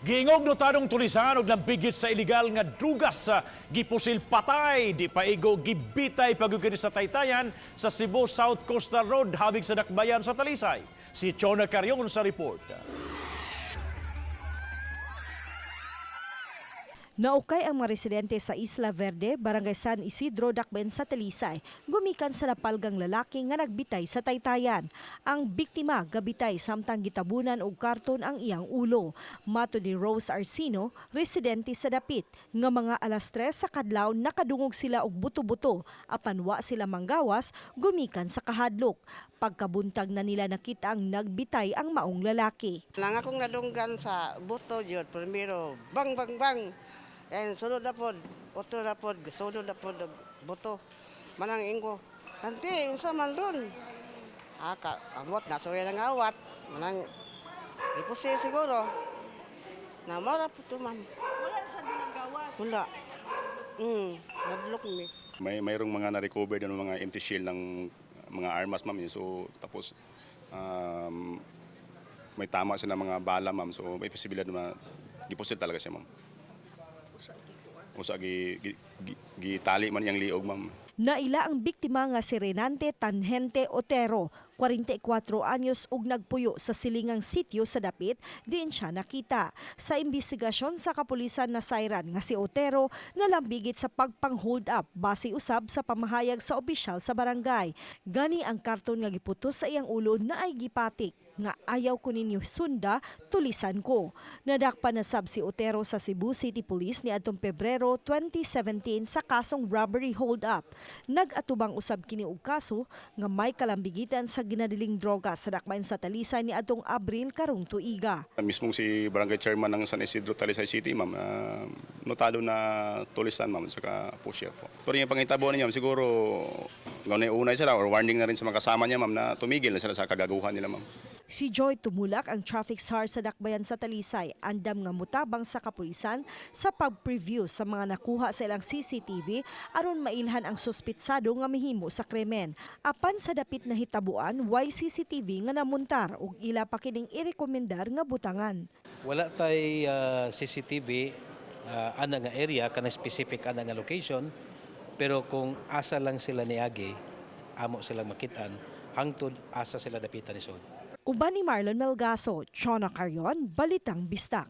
Giingog notadong tulisan og nambigit sa illegal nga drugas sa gipusil patay di paigo gibitay pagyud sa Taytayan sa Cebu South Coastal Road habig sa Dakbayan sa Talisay. Si Chona Carion sa report. Naukay ang mga residente sa Isla Verde, Barangay San Isidro, Dakbayan sa Talisay, gumikan sa napalgang lalaki nga nagbitay sa Taytayan. Ang biktima gabitay samtang gitabunan og karton ang iyang ulo. Mato ni Rose Arsino, residente sa dapit, nga mga 3:00 sa kadlaw nakadungog sila og buto-buto apan wa sila manggawas gumikan sa kahadlok. Pagkabuntag na nila nakita ang nagbitay ang maong lalaki. Nang akong nadunggan sa buto jud primero bang bang bang. And sunod na pod, otro na pod, sunod na pod og buto. Manang ingko. Nanti unsa man ron? Ah, ka, amot na suya ng awat. Manang ipusil siguro. Na mara po to, ma'am. Wala sa gawas. Wala. Nadlok mi. Mayroong mga na-recover ng mga empty shell ng mga armas, ma'am, eh. So tapos may tama siya ng mga bala, ma'am. So may posibilidad na gipusil talaga siya, ma'am. Usa gi, gi, gi, gitali man iyang liog, ma'am. Naila ang biktima nga si Renante Tanjente Otero, 44 anyos ug nagpuyo sa silingang sitio sa dapit, diin siya nakita. Sa imbestigasyon sa kapulisan na sayran nga si Otero nalambigit sa pagpang-hold up base usab sa pamahayag sa opisyal sa barangay. Gani ang karton nga giputos sa iyang ulo na ay gipatik nga ayaw ko ninyo sunda, tulisan ko. Nadakpan na sab si Otero sa Cebu City Police niadtong Pebrero 2017 sa kasong robbery hold-up. Nag-atubang usab kini og kaso nga may kalambigitan sa ginadiling droga sa dakbayan sa Talisay niadtong Abril karong tuiga. Mismong si barangay chairman ng San Isidro, Talisay City, ma'am, notado na tulisan, ma'am, saka pusher po. Pero yung pangitabo niya, ma'am, siguro unay-unay sila or warning na rin sa mga kasama niya, ma'am, na tumigil na sila sa kagaguhan nila, ma'am. Si Joy tumulak ang traffic czar sa dakbayan sa Talisay, andam nga mutabang sa kapulisan sa pag-preview sa mga nakuha sa ilang CCTV aron mailhan ang suspitsado nga mihimo sa krimen. Apan sa dapit na hitabuan, way CCTV nga namuntar ug ila pa kining irekomendar nga butangan. Wala tay CCTV ana nga area kanang specific ana nga location, pero kung asa lang sila niagi amo silang makitaan hangtod asa sila dapitan ni Sod. Uban ni Marlon Melgaso, Chona Carion, Balitang Bistak.